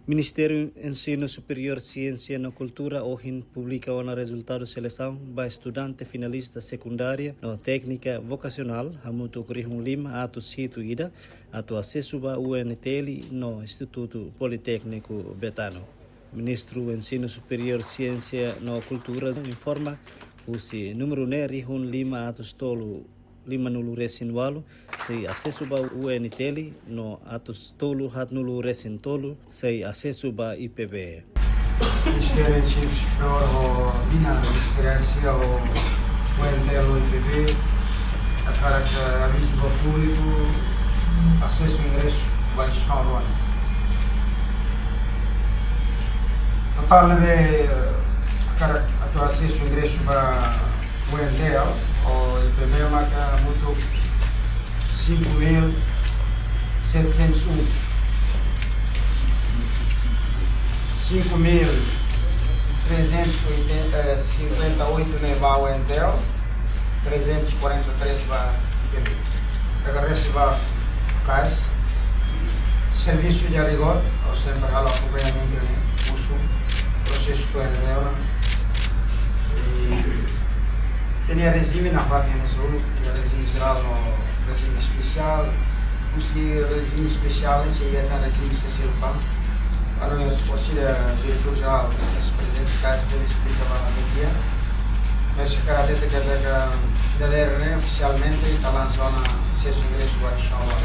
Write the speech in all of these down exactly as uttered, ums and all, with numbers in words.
Ministériu Ensinu Superiór, Siénsia no Kultura ohin publika ona rezultadu selesaun ba estudante finalista sekundária no téknika vokasionál hamutuk rihun lima atus hitu ida atu asesu ba U N T L no Institutu Politékniku Betano. Ministru Ensinu Superiór, Siénsia no Kultura informa, husi númeru ne'e rihun lima atus tolu limanulu resin ualu sei asesu ba U N T L no atus tolu haatnulu resin tolu sei asesu ba I P B. Ministériu Ensinu Superiór ho mina ministériu sira ho U N T L no I P B hakarak avizu ba públiku asesu ingresu ba instituisaun rua ne'e. Totál ne'ebé hakarak atu asesu ingresu ba U N T L no I P B maka hamutuk cinco mil setecentos e um. Cinco mil trezentos e cinquenta e oito ne'e ba U N T L, trezentos e quarenta e três ba I P B. Agradese ba kais servisu rigorozu, sempre halo akompañamentu ne'e, husi prosesu to'o agora. I tenke rejime nafatin ne'e solo, tenke rejime jerál no rejime espesiál. Husi rejime espesiál ne'e sei hetan rejime espesiál ba. Anu ne'e, orsida diretór jerál, es prezidente kais bele esplika ba media. Mas hakarak hatete katak, ida-ne'e ofisialmente ita lansa ona asesu ingresu ba instituisaun.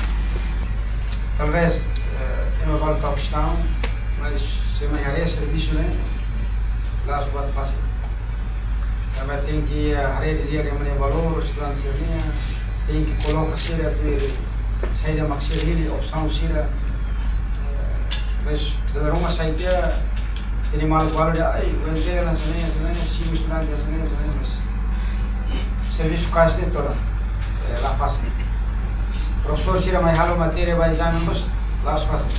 Talvés, eh, ema balu tau kestaun, mas se mai haree servisu ne'e, la'ós buat fasil. Tanba tenke, eh, haree didi'ak ema nia valór, estudante sira-nian, tenke koloka sira tuir saida mak sira hili, opsaun sira. Eh, mas dala ruma sai tiha, tenke malu balu dehan, ai, U N T L hanesan ne'e, hanesan ne'e, simu estudante hanesan ne'e, hanesan ne'e, mas servisu kais ne'e todan, eh, la fasil. Profesór sira mai halo matéria ba ezame mós, la'ós fasil.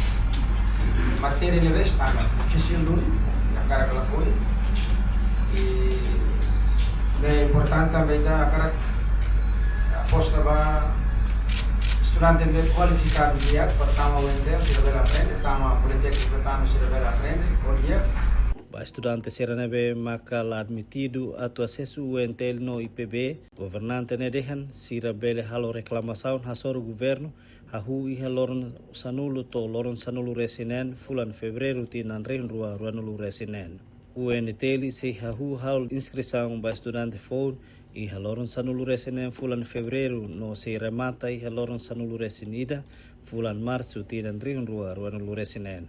Matéria ne'ebé standar, difisil duni, hakarak lakohi. I ne'e importante tanba ita hakarak aposta ba estudante ne'ebé kualifikadu di'ak, para tama U N T L, sira bele aprende, tama Politékniku Betano, sira bela aprende ho di'ak. Ba estudante sira ne'ebé maka la admitidu atu asesu U N T L no I P B, governante ne'e dehan sira bele halo reklamasaun hasoru governu, hahú iha loron sanulu to'o loron sanulu resin neen fulan Fevereiru tinan rihun rua ruanulu resin neen. U N T L sei hahú halo inskrisaun ba estudante foun iha loron sanulu resin neen fulan Fevereiru no sei remata iha loron sanulu resin ida fulan Marsu tinan rihun rua ruanulu resin neen.